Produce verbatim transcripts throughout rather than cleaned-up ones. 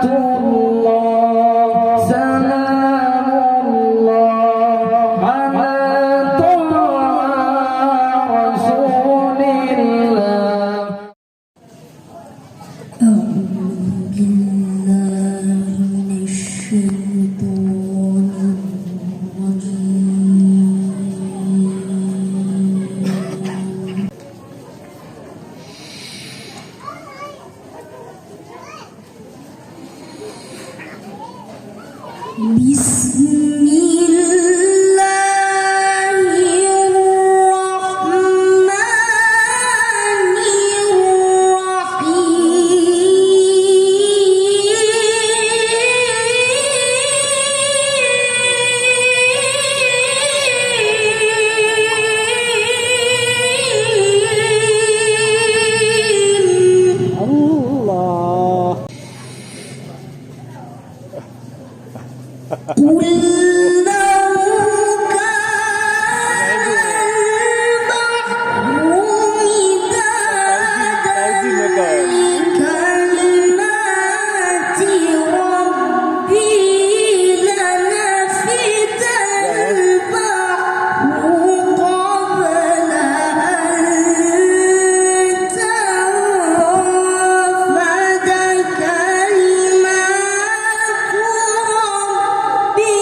Salamullah, salamullah ala Taha Rasulillah. أعوذ بالله من الشيطان الرجيم. بسم الله الرحمن الرحيم. الله. قل لو كان البحر مدادا لكلمات ربي لنفد البحر قبل أن تنفد كلمات ربي.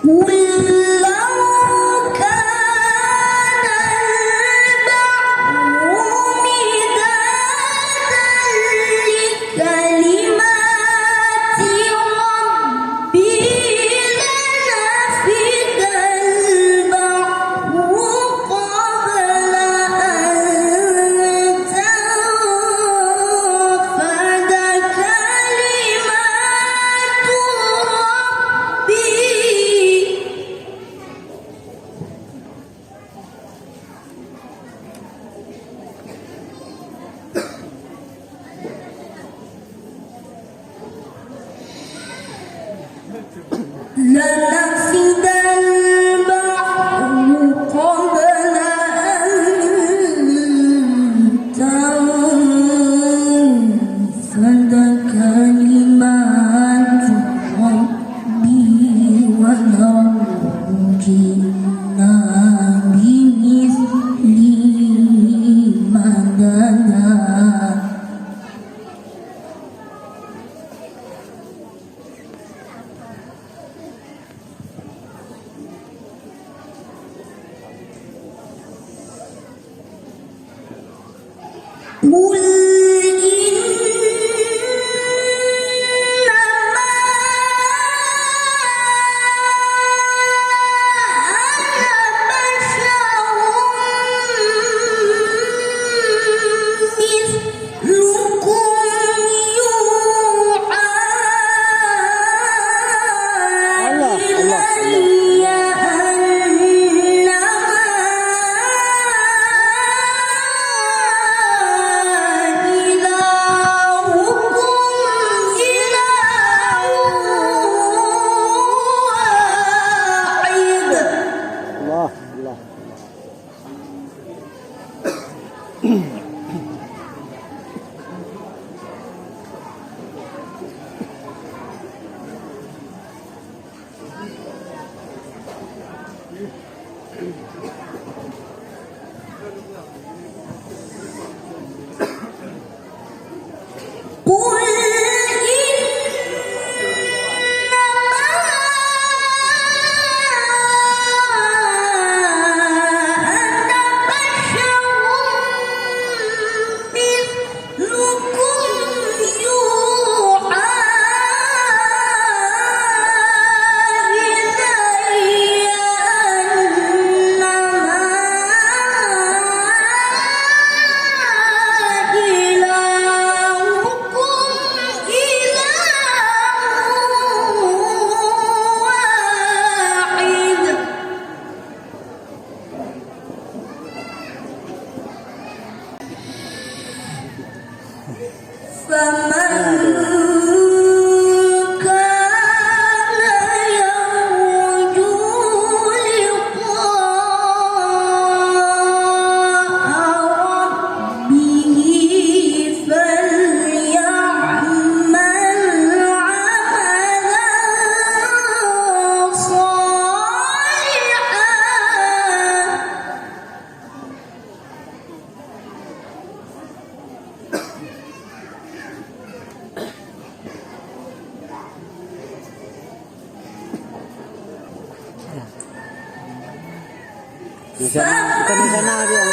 قل لو كان البحر مدادا لكلمات ربي لنفد البحر قبل أن تنفد كلمات ربي. لنفد البحر قبل أن تنفد كلمات ربي ولو جئنا بمثله مددا. قل إنما أنا بشر مثلكم يوحى الله، الله، الله. إلي أنما إلهكم إله واحد. الله، الله. قل إنما أنا بشر مثلكم يوحى إلي أن Di sana, bukan di sana dia.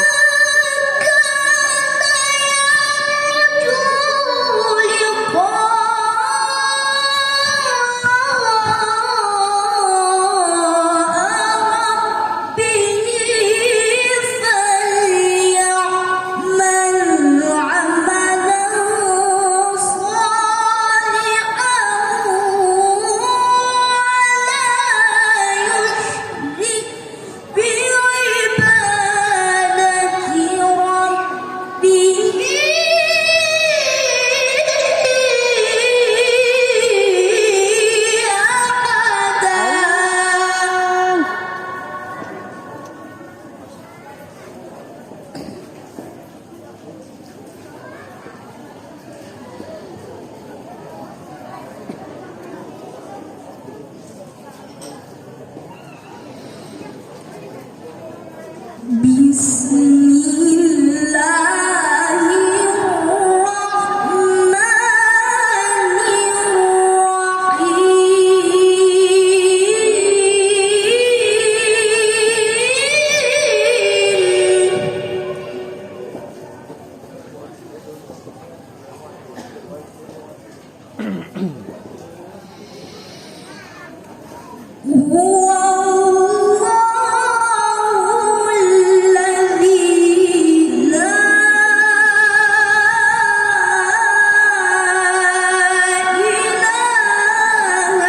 Bismillahirrahmanirrahim. هو الله الذي لا إله إلا هو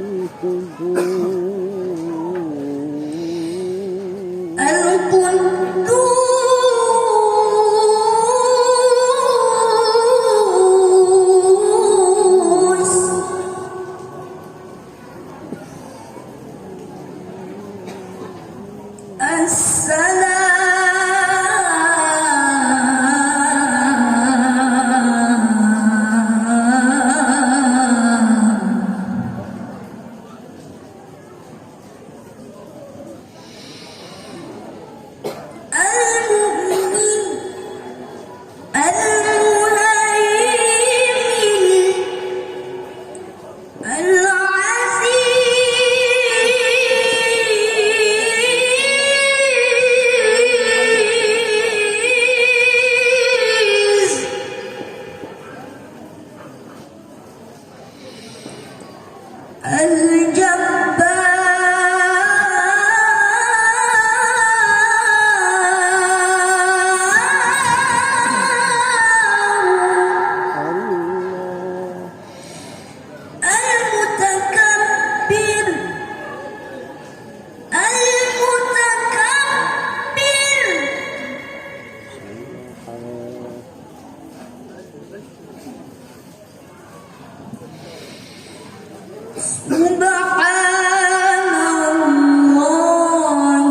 الملك، الملك القدوس. السلام. المؤمن. المهيمن. العزيز. الجبار. المتكبر. المتكبر. سبحان الله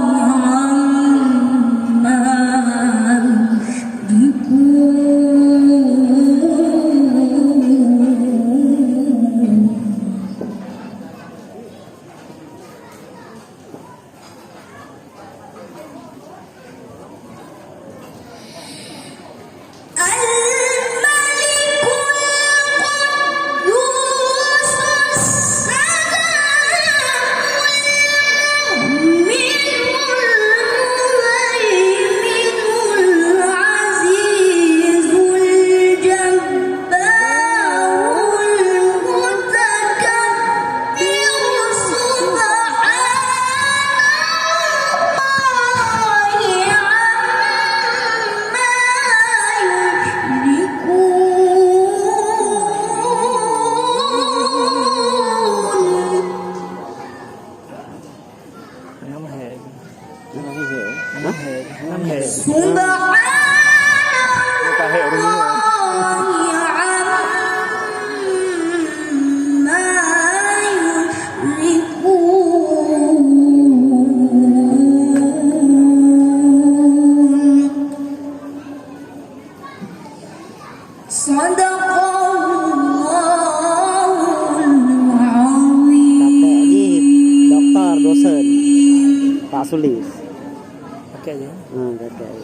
عما يشركون. الملك القدوس السلام المؤمن المهيمن العزيز الجبار المتكبر. سبحان الله عما يشركون. Enam hai. Enam hai. Enam hai. Enam hai. Subhanallah. Enam hai. Amma yushrikun. Sadaqallahul azim. Doktor, dosen. Pak Sulis. Pakai je. Ha, pakai.